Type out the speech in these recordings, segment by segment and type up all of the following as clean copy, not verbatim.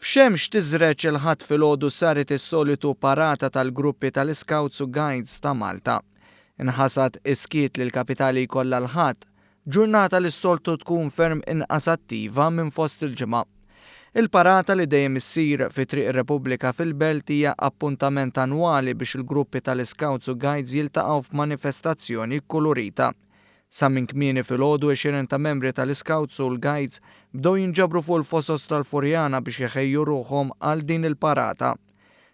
B'xemx tiżreġ il-Ħadd filgħodu saret is-solitu parata tal-gruppi tal-Iscouts u Guides ta' Malta. Inħasad is-skiet li l-kapitali jkollha l-Ħadd, ġurnata li s-soltu tkun ferm inqas attiva minn fost il-ġimgħa. Il-parata li dejjem issir fi Triq ir-Repubblika fil-Belt hija appuntament annwali biex il-gruppi tal-Iscouts u Guides jiltaqgħu f'manifestazzjoni kkulurita. Sa minn kmieni filgħodu għexieren ta' membri tal-Iscouts u l-Guides bdew jinġabru fuq il-fosos tal-Furjana biex iħejju ruħhom għal din il-parata.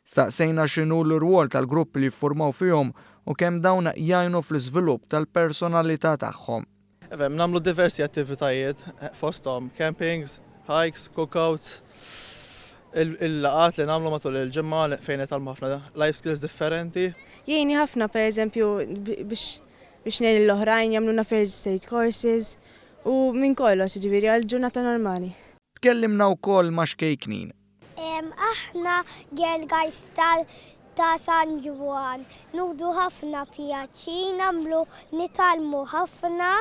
Staqsejna x'inhu l-irwol tal-gruppi li jiffurmaw fihom u kemm dawn jgħinu fl-iżvilupp tal-personalità tagħhom. Ifhem, nagħmlu diversi attivitajiet fosthom campings, hikes, cookouts, il-laqgħat li nagħmlu matul il-ġimgħa fejn nitgħallmu ħafna life skills differenti. Jgħinni ħafna pereżempju biex biex ngħin lill-oħrajn, jagħmlulna first aid courses u minn kollox, jiġifieri għal ġurnata normali. Tkellimna wkoll ma' xkejknin. Aħna Girl Guides tal ta' San Ġwann. Nuħdu ħafna pjaċir nagħmlu nitgħallmu ħafna.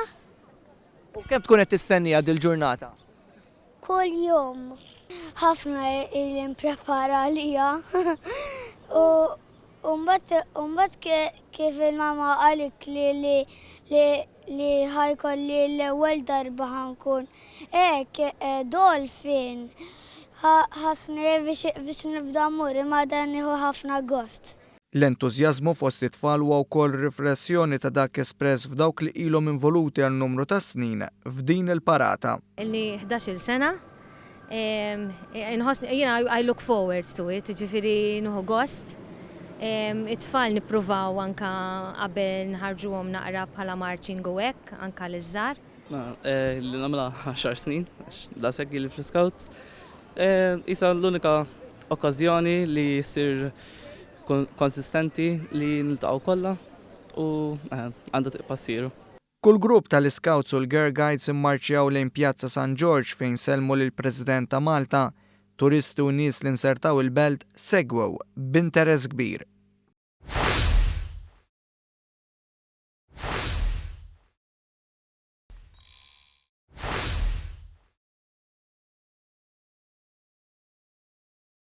U kemm tkun qed tistenniha dil-ġurnata? Kuljum. Ħafna ili nprepara għaliha u U mbagħad kif il-mama qalitli li li li ħa jkolli l-ewwel darba ħa nkun hekk dolphin, ħassni biex nibda mmur imma dan nieħu ħafna gost. L-entużjażmu fost it-tfal huwa wkoll riflessjoni ta' dak espress f'dawk li ilhom involuti għal numru ta' snin f'din il-parata. Ilni 11-il sena Inħossni, jiena I look forward to it, jiġifieri nieħu gost. It-tfal nippruvaw anke qabel nħarrġuhom naqra bħala marching u hekk, anke liż-żgħar. Li nagħmilha għaxar snin, għax daqshekk ili fl-Scouts. Qisha l-unika okkażjoni li ssir konsistenti li niltaqgħu kollha u għandha tibqa' ssir. Kull grupp tal-Iscouts u l-Girl Guides immarċjaw lejn Pjazza San Ġorġ fejn sellmu lill-President ta' Malta. Turisti u nies li nsertaw il-Belt segwew b'interess kbir.